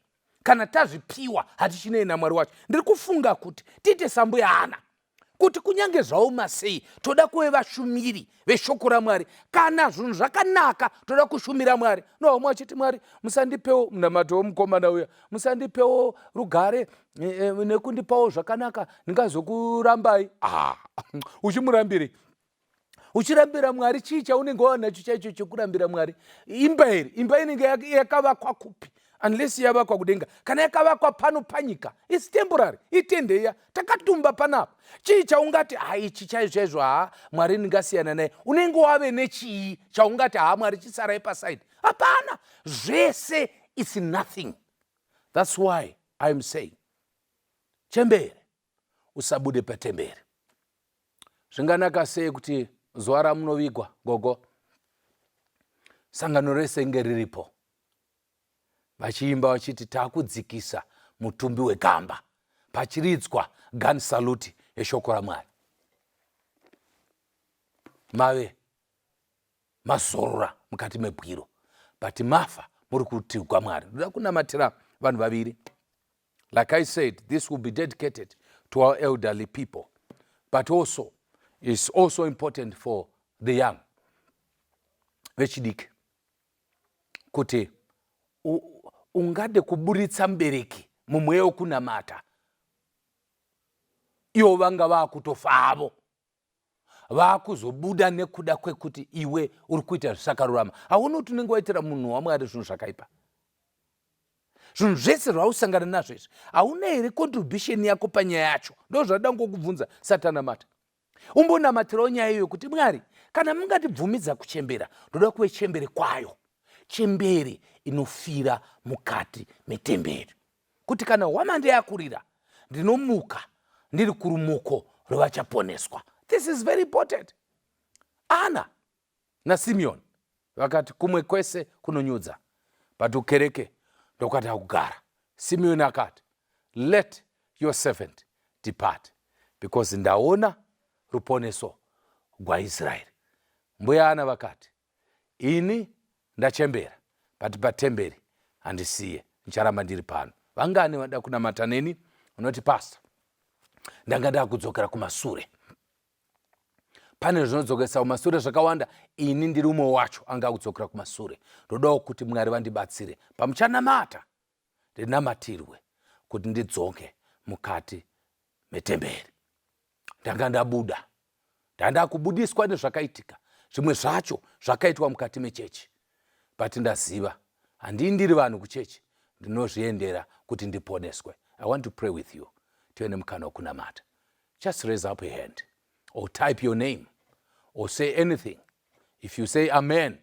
Kana tazvipiwa, hatichinei naMwari wacho. Ndiri kufunga kuti tiite sambuya Ana, kuti kunyange zvaoma sei, toda kuve vashumiri veshoko raMwari. Kana zvinhu zvakanaka, toda kushumira Mwari. No vamwe vachiti, "Mwari, musandipewo munamato wemukomana uya, musandipewo rugare nekundipawo zvakanaka, ndingazokurambai." Ah, uchimurambirei? Uchirambira Mwari chii chaunenge wanacho chaicho chekurambira Mwari? Imba here? Imba inenge yakavakwa kupi, unless yavakwa kudenga? Kana yakavakwa pano panyika, it's temporary. Itendeya takatumba panapa. Chii chaungati, "Ha, ichi chaizvo chaizvo, ha, Mwari ndingasiyana naye"? Unenge wave nechii chaungati, "Ha, Mwari, chisarai paside"? Hapana. Zvese it's nothing. That's why I'm saying, chembere, usabude patemberi. Zvinganaka sei kuti zuva ramunovigwa, gogo, sangano rese inge riripo vachiimba vachiti, "Taakudzikisa mutumbi wegamba," pachiridzwa gun salute yeshoko raMwari. Mave mazorora mukati mebwiro, but mafa muri kurutivi kwaMwari. Ndoda kunamatira vanhu vaviri. Like I said, this will be dedicated to our elderly people, but also it's also important for the young, vechidiki, kuti ungade kuburitsa mubereki mumweya wekunamata, ivo vanga vaakutofavo, vaakuzobuda nekuda kwekuti iwe uri kuita zvisakarurama. Hauni kuti unenge waitira munhu waMwari zvinhu zvakaipa. Zvinhu zvese zvausangana nazvo izvi, hauna here contribution yako panyaya yacho? Ndo zvada ngokubvunza. Satanamata, umbonamatirawo nyaya iyoyo kuti, "Mwari, kana mungatibvumidza kuchembera, ndoda kuve chembere kwayo, chembere inofira mukati metemberi, kuti kana hwamande yakurira, ndinomuka ndiri kurumuko rwevachaponeswa." This is very important. Ana naSimeon vakati kumwe kwese kunonyudza, but ukereke ndokwati akugara. Simeon akati, "Let your servant depart, because ndaona ruponeso rwaIsraeri." Mbuya Ana vakati, "Ini ndachembera, but patemberi handisiye, ndicharamba ndiri pano." Vangani vada kunamata neni? Unoti, "Pastor, ndanga ndakudzokera kumasure." Pane zvinodzokesa kumasure zvakawanda. Ini ndiri umwe wacho anga akudzokera kumasure. Ndodawo kuti Mwari vandibatsire. Pamuchanamata, ndinamatirwe kuti ndidzoke mukati metemberi. Ndanga ndabuda, ndanda kubudiswa nezvakaitika, zvimwe zvacho zvakaitwa mukati mechechi, but ndaziva handii ndiri vanhu kuchechi, ndinozviendera kuti ndiponeswe. I want to pray with you. Tive nemukana wekunamata. Just raise up a hand or type your name or say anything. If you say amen,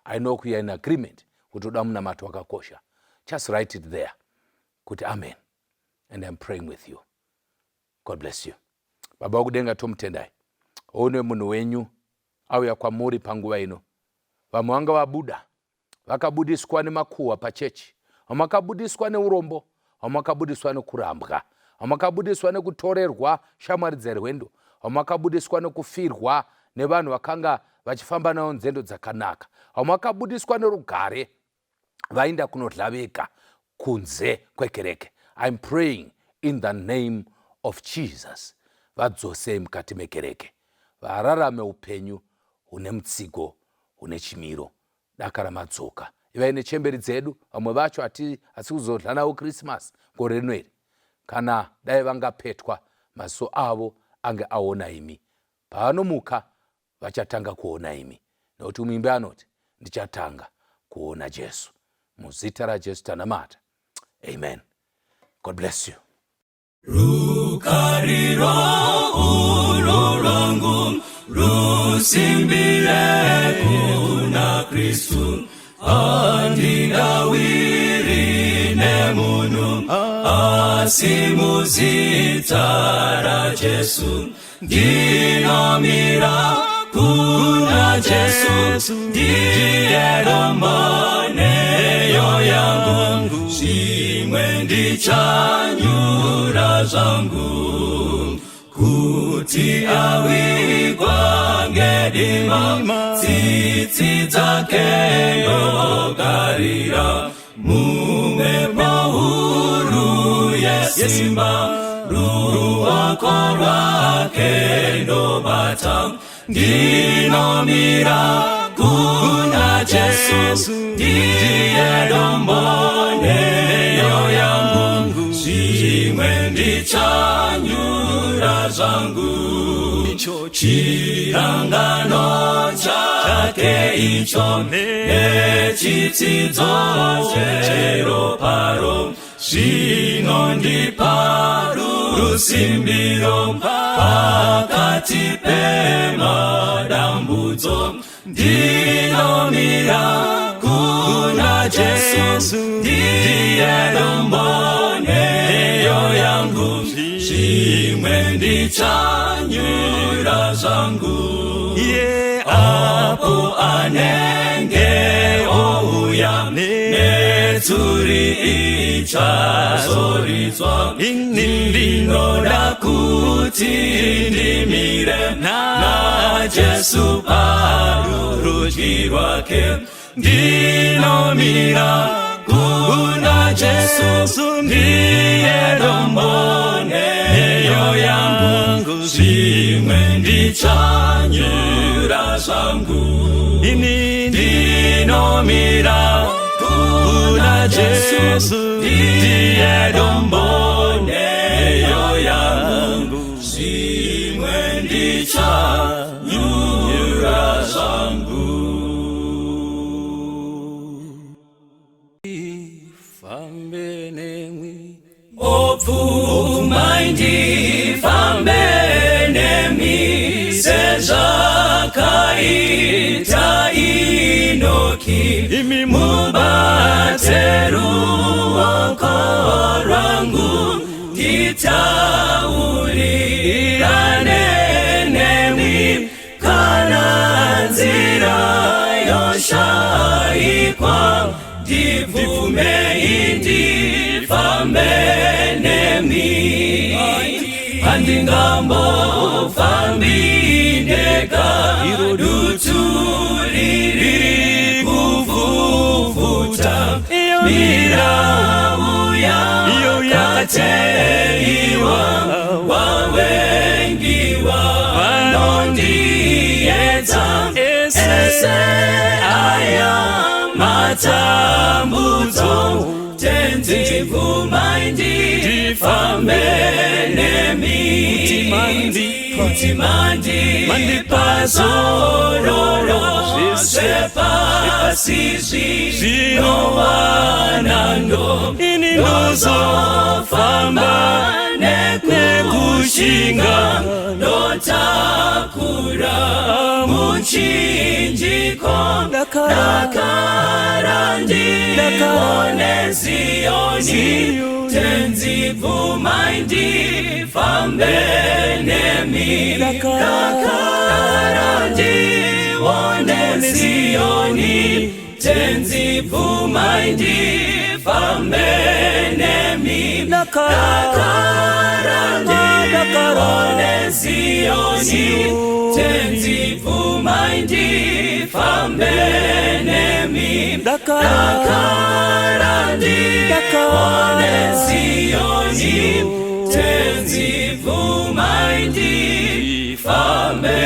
I know we are in agreement kuti uda munamato wakakosha. Just write it there kuti amen, and I'm praying with you. God bless you. Baba wokudenga, tomutendai. One munhu wenyu auya kwamuri panguva ino. Vamwe vanga vabuda, vakabudiswa nemakuhwa pachechi, vamwe vakabudiswa neurombo, vamwe vakabudiswa nekurambwa, vamwe vakabudiswa nekutorerwa shamwari dzerwendo, vamwe vakabudiswa nekufirwa nevanhu vakanga vachifamba navo nzendo dzakanaka, vamwe vakabudiswa nerugare, vaenda kunodya vega kunze kwekereke. I'm praying in the name of Jesus, vadzosei mukati mekereke, vararame upenyu hune mutsigo, hune chimiro. Daka ramadzoka, ivai nechemberi dzedu. Vamwe vacho hati kuzodya navo Christmas gore rino iri. Kana dai vangapetwa maziso avo ange aona imi, paanomuka vachatanga kuona imi, nekuti muimbi anoti, "Ndichatanga kuona Jesu." Muzita raJesu tanamata, amen. God bless you. Rukariro urwo rwangu rusimbire kuna Kristu, handingawiri nemunhu, asi muzita raJesu ndinomira. Kuna Jesu, ndiye dombo nheyo yangu, zvimwe ndichanyura zvangu. Kuti avigwa ngedima, tsitsi dzake ndogarira, mumhepo huru yesimba, ruoko rwake ndobata. Ndinomira kuna Jesu, ndiye dombo nheyo yangu, zvimwe ndichanyura zvangu. Chirangano chake icho nechitsidzo cheroparo zvinondipa rusimbiro pakati pemadambudzo. Ndinomira kuna Jesu, ndiye dombo nheyo yangu, zvimwe ndichanyura zvangu. Apo anenge ouya, netsuri ichazoridzwa, ndinoda kuti ndimire naJesu parurudyi rwake. Ndinomira kuna Jesu, ndiye dombo nheyo yangu, zvimwe ndichanyura zvangu. Ndinomira kuna Jesu, ndiye dombo nheyo yangu, zvimwe ndichanyura zvangu. Fambe nemwi. Obvumai ndifambe nemi sezvakaita Inoki. Imi. Mubate ruoko rwangu, nditaurirane nemi kana nzira yoshaikwa. Ndibvumei ndifambe nemi, handingambofambi ndega. Dutu riri kuvhuvhuta, mirau yakateiwa, vavengi vanondiedza. Ese aya matambudzo, Tenzi, bvumai ndifambe nemi, kuti mandipa zororo zvepasi zvinowanando. Ini. Ndozofamba nekushinga, ndotakura muchinjiko, dakara ndione Ziyoni. Tenzi, bvumai ndifambe nemi, dakara ndione Ziyoni. Tenzi, bvumai ndifambe nemi, dakara ndione Ziyoni. Tenzi, bvumai ndifambe nemi, dakara ndione Ziyoni. Tenzi, bvumai ndifambe